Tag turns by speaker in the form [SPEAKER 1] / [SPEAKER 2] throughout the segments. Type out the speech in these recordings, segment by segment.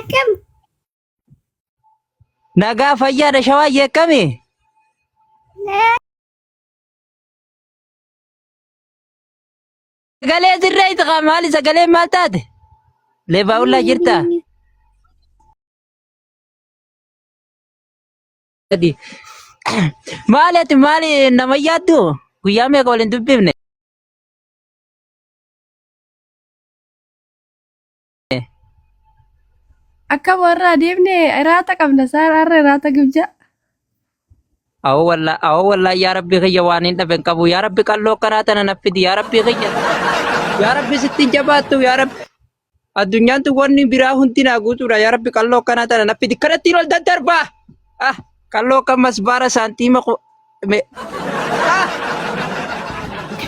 [SPEAKER 1] Akkam.
[SPEAKER 2] Nagaa fayyaadha shawaayyee akkami? Sagalee sirree itti maali sagaleen maal taate? Leebaa'ullaa jirtaa? Maali ati maali nama yaaddu? Guyyaa meeqa waliin dubbifne?
[SPEAKER 3] Akka warra adeemne iraata qabna saara har'a iraata gibja.
[SPEAKER 2] Awoo wallaa awoo wallaa yaa rabbi kiyya waan hin dhabe hin qabu yaa rabbi qalloo akkanaa tana na fidi yaa rabbi kiyya yaa rabbi sitti hin jabaattu yaa rabbi addunyaan tun wanni biraa hundi naa guutuudha yaa rabbi qalloo akkanaa tana na fidi kanattiin ol daddarbaa ah qalloo akka masbaara saantiima ku me ah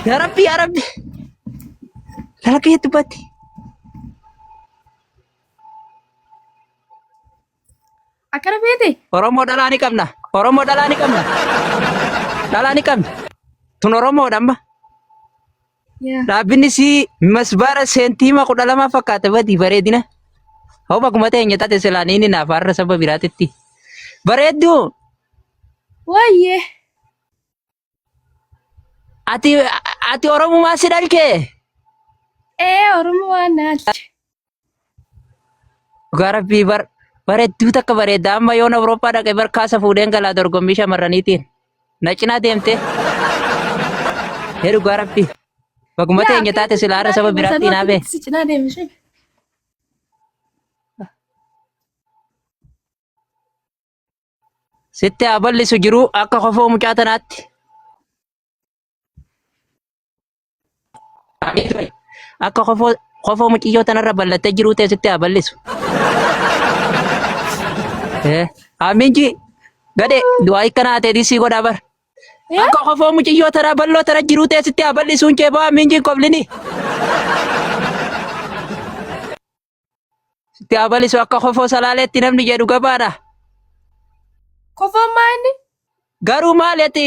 [SPEAKER 2] yaa rabbi yaa rabbi lala kiyya dubbatti.
[SPEAKER 3] Akkana feete?
[SPEAKER 2] Oromoo dhalaa ni qabna. Oromoo dhalaa ni qabna. Dhalaa ni qabna. Tun Oromoodha amma.
[SPEAKER 3] Yaa.
[SPEAKER 2] Dhaabbinni sii masbaara seentiima 12 fakkaata badii bareedina. Hoo bakkuma teenya taate silaa ni naaf har'a saba biraatitti. Bareedduu
[SPEAKER 3] Wayyee.
[SPEAKER 2] ati ati Oromumaa si dhalchee?
[SPEAKER 3] Ee Oromoo waan na dhalche.
[SPEAKER 2] Dhugaa rabbii bar bareedduu takka bareedda amma yoon Awurooppaa dhaqe bar kaasa fuudheen galaa dorgommii shamarraniitiin. Na cinaa deemtee. Ee dhugaa rabbii. Baguma
[SPEAKER 3] Yaa
[SPEAKER 2] teenya taate
[SPEAKER 3] akkamitti
[SPEAKER 2] silaa har'a
[SPEAKER 3] cinaa
[SPEAKER 2] saba
[SPEAKER 3] deema
[SPEAKER 2] biraatti
[SPEAKER 3] sanuu
[SPEAKER 2] hin hafe.
[SPEAKER 3] akkamitti si cinaa deema ishee?
[SPEAKER 2] Sitti haa bal'isu jiruu akka kofoo mucaa tanaatti. Akka kofoo kofoo muciyyoo tanarra bal'attee jiruu ta'e sitti haa bal'isu. Eh, Amiin ji gadhe du'aa ikkanaa ta'e disii godhaa bar. Akka kofoo muciyyoo tanaa bal'oo tana jiruu ta'e sitti haa bal'isuun kee ba'aa amiin ji koblini. Sitti haa bal'isu akka kofoo salaaleetti namni jedhu gabaadha.
[SPEAKER 3] Kofoon maa inni?
[SPEAKER 2] Garuu maali ati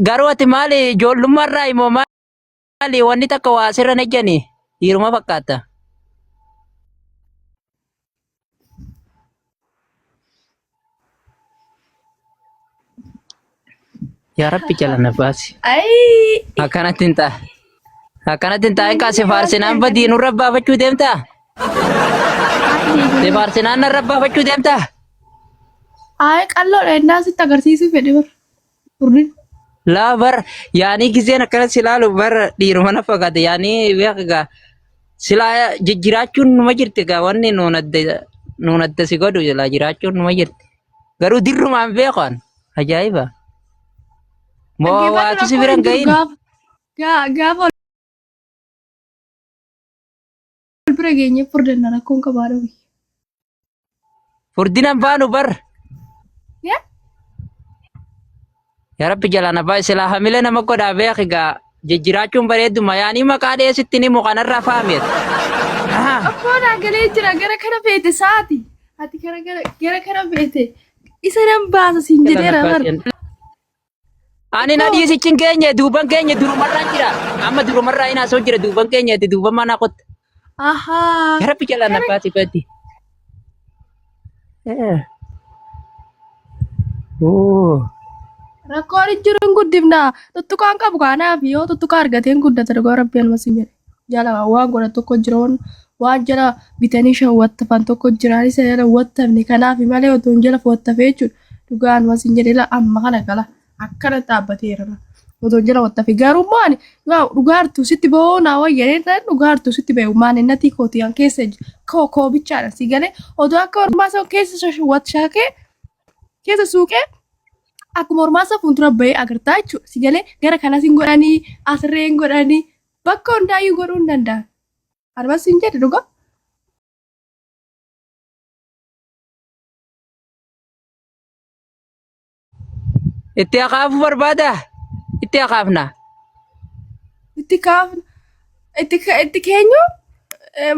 [SPEAKER 2] garuu ati maali ijoollummaarraa immoo maali wanni takka waa asirra hin ejjani dhiiruma fakkaata. Yaa Rabbi jala na baasi.
[SPEAKER 3] Ayii.
[SPEAKER 2] Akkanatti hin ta'a. Akkanatti hin taa'in kaa si faarsinaan badii nurra baafachuu deemtaa? Si faarsinaan narra baafachuu deemtaa?
[SPEAKER 3] Ayii qalloodha innaa sitti agarsiisuu fedhe bar. Furdin.
[SPEAKER 2] Laa bar yaanii gizeen akkana si ilaalu bar dhiiruma na fakkaate yaanii beeka gaa silaa jijjiraachuun numa jirti gaa wanni nuun adda nuun adda si godhu silaa jiraachuun numa jirti. Garuu dirrumaan beeku an ajaa'iba. Moo
[SPEAKER 3] Dhaggeeffadhu
[SPEAKER 2] waatu si
[SPEAKER 3] rakkoon
[SPEAKER 2] bira
[SPEAKER 3] hin
[SPEAKER 2] hin
[SPEAKER 3] jiru
[SPEAKER 2] gahin.
[SPEAKER 3] gaafa gaafa ol bira geenye furdanna rakkoon qabaadha wayya.
[SPEAKER 2] Furdinan baanu bar.
[SPEAKER 3] Yaa
[SPEAKER 2] Yaa Rabbi jalaan abbaa silaa hamilee nama godhaa beeki gaa jijjiraachuun bareedduma yaanii maqaa dheesitti ni mukanarraa faameet.
[SPEAKER 3] Okkoo naa galee jira gara kana feete saati. Ati gara gara gara kana feete isa nan baasa siin jedheera bar.
[SPEAKER 2] Ani na dhiisichin keenya duuban keenya durumarraan jira. Amma durumarraa hin haasoo jira duuban keenya itti duuban mana qotta.
[SPEAKER 3] Ahaa.
[SPEAKER 2] Yaa Rabbi jalaan abbaa sifatti. Oo.
[SPEAKER 3] Rakkoon hin jiru hin guddifna. Tuttuqaan qabu kanaaf yoo tuttuqaa argatee hin guddata dhugaa rabbi anuma siin jedhe. Jala waan godhan tokko jira waan waan jala bitanii shawwattafan tokko jira isa jala wattafne kanaaf malee otoo hin jala wattafee jechuudha. Dhugaa anuma siin jedhe la amma kana gala akkana dhaabbateera la. Otoo hin jala wattafe garuu immoo ani dhugaartu sitti ba'oo naa wayya dhugaartu sitti ba'e maaninnatii kooti an keessa koo koo bichaadha si galee otoo akka ormaa san keessa watshaakee keessa suuqee akkuma ormaa san fuuldura ba'ee agartaa jechuudha. Si galee gara kanas hin godhanii asirree hin godhanii bakka hundaayyuu godhuu hin danda'an. Armas hin jedhe dhugaa.
[SPEAKER 2] Itti akaafuu barbaada? Itti akaafna.
[SPEAKER 3] Itti kaafna. Itti itti keenyu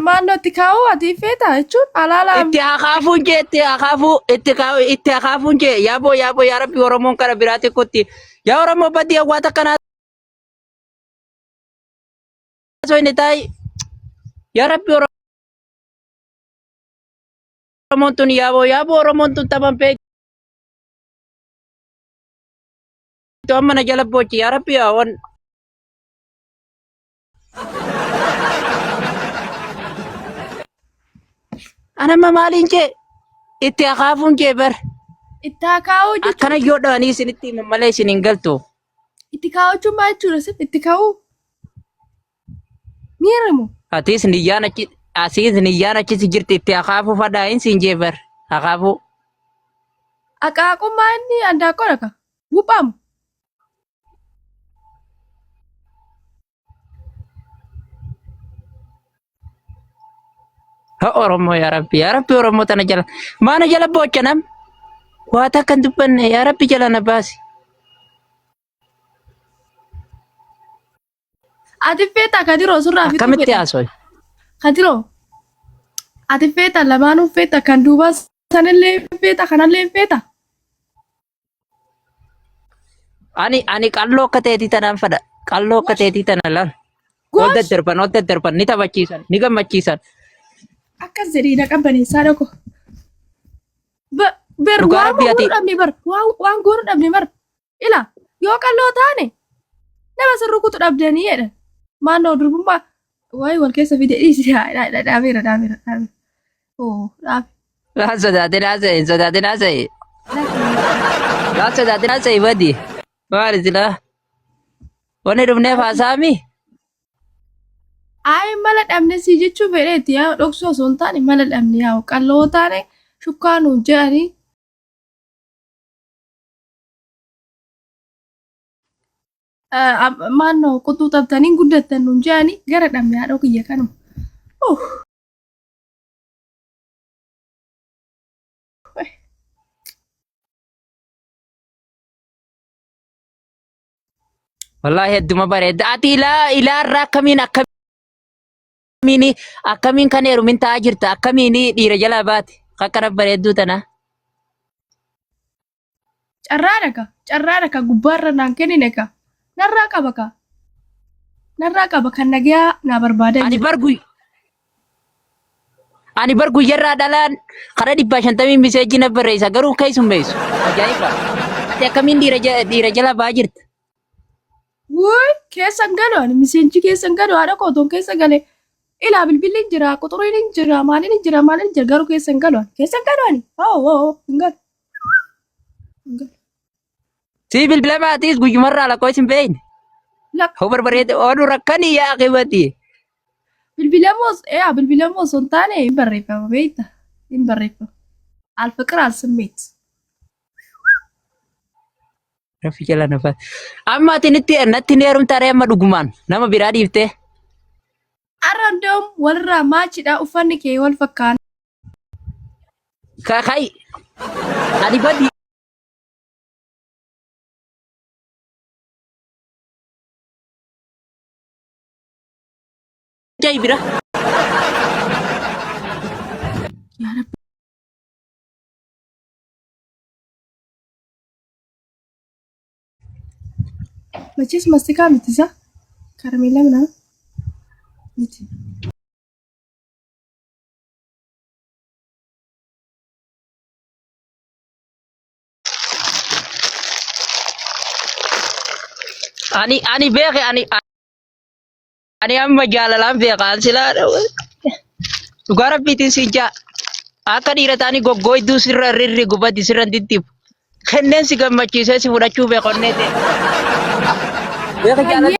[SPEAKER 3] maannoo itti kaa'uu ati feeta jechuun alaala.
[SPEAKER 2] Itti akaafuun jee itti akaafuu itti kaa'u itti akaafuun jee yaaboo yaaboo yaa rabbi Oromoon kara biraatti kutti. Yaa Oromoo badii hawwaata kanaa osoo inni taa'i. Yaa rabbi Oromoo. Oromoon tun yaaboo yaaboo Oromoon tun taphan beektu amma na jala boochi yaa rabbi yaa wan. Anamma maaliin jee itti akaafuun jee bar.
[SPEAKER 3] Itti haa kaa'uu jechuun
[SPEAKER 2] Akkana yoo dhawanii isinitti himan malee isin hin galtu.
[SPEAKER 3] Itti kaa'uu jechuun maal jechuudha sif itti kaa'uu? Miira moo?
[SPEAKER 2] Atiis niyyaan achi asiis niyyaan achi si jirti itti akaafuu fadhaa hin siin jee bar akaafuu.
[SPEAKER 3] Aqaaqummaa inni andaaqqoodha ka. Buuphaamu.
[SPEAKER 2] Ha Oromoo yaa Rabbi yaa Rabbi Oromoo tana jala maana jala boocha nam waa takka hin dubbanne yaa Rabbi jala na baasi.
[SPEAKER 3] Ati feeta kadiroo surraa fixuu
[SPEAKER 2] Akkamitti
[SPEAKER 3] fedha.
[SPEAKER 2] haasooy?
[SPEAKER 3] Kadiroo. Ati feeta lamaanuu feeta kan duubaa sanillee feeta kanallee feeta.
[SPEAKER 2] Ani qalloo akka teetii tanaan fadha. Qalloo akka teetii tana laal. Ol
[SPEAKER 3] Gosh!
[SPEAKER 2] daddarban ol daddarban ni taphachiisan ni gammachiisan.
[SPEAKER 3] Akkas jedhii na qabbaneessaa dhaqo. Ber
[SPEAKER 2] Dhugaa
[SPEAKER 3] waan
[SPEAKER 2] rabbii
[SPEAKER 3] goonuu
[SPEAKER 2] ati
[SPEAKER 3] dhabne bar waan goonuu dhabne bar ila yoo qalloo taane nama sin rukutu dhabdanii jedhan. Maannoo durbummaa waayii wal keessa fide dhiisi dhaabeera dhaabeera dhaabeera. Oo dhaabe.
[SPEAKER 2] Laan sodaatin haasa'e hin sodaatin haasa'e. Laan sodaatin haasa'e badi. Maali silaa? Wanni dhufneef haasaami?
[SPEAKER 3] Ayi mala dhabne sii jechuu fedheetti yaa dhoksuu osoo hin taane mala dhabne yaa qalloo taane shukkaa nuun jedhanii maannoo quxuu taphtanii guddattan nuun jedhanii gara dhabne haadhoo kiyya kanuma. Uh.
[SPEAKER 2] Wallaahi hedduma bareedda. Ati ilaa ilaa irraa akkamiin akkamiin akkamiin kan heerumin ta'aa jirta akkamiin dhiira jalaa baate akkana bareedduu tana.
[SPEAKER 3] Carraadha ka carraadha ka gubbaarra naan kennine ka narraa qaba ka narraa qaba kan nagayaa naa barbaadaa
[SPEAKER 2] Ani
[SPEAKER 3] jira.
[SPEAKER 2] bar guy ani bar guyyarraa dhalaan karaa 150 miseejii na barreessa garuu keessummeessu. Ajaa'iba. Ati akkamiin dhiira jala ba'aa jirta?
[SPEAKER 3] Wuy keessa hin galu ani miseenji keessa hin galu haadha koo otoon keessa gale ilaa bilbilli hin jira quxuriin hin jira maaliin hin jira maaliin hin jira garuu keessa hin galu ani keessa hin galu ani hoo hoo hin galu. Hin galu.
[SPEAKER 2] Sii bilbila maatiis guyyumarraa lakkoofsi hin beekne.
[SPEAKER 3] Lak
[SPEAKER 2] Hoo barbareede oolu rakkanii yaa akibati.
[SPEAKER 3] Bilbilamoo yaa bilbilamoo osoo hin taane hin barreeffama beekta hin barreeffama. Alfiqir alsimmeet.
[SPEAKER 2] Rabbi jala na baase. Amma ati nitti natti ni heerumtaa ree amma dhugumaan nama biraa dhiiftee.
[SPEAKER 3] Arra ndoom walirraa maachidha uffanni kee wal fakkaana.
[SPEAKER 2] Kakai ani badi jai bira.
[SPEAKER 3] Yaa Rabbi. Machis mastikaa miti isa? Karameellaa minaa miti.
[SPEAKER 2] Ani beeke ani amma jaalalaan beeka an silaa dhugaa rabbiitiin si jaa akka dhiira ta'anii goggooyduu sirra rirri gubati sirra hin diddibu kenneen si gammachiisee si fudhachuu beekonnee ta'e. Beeka jaalala.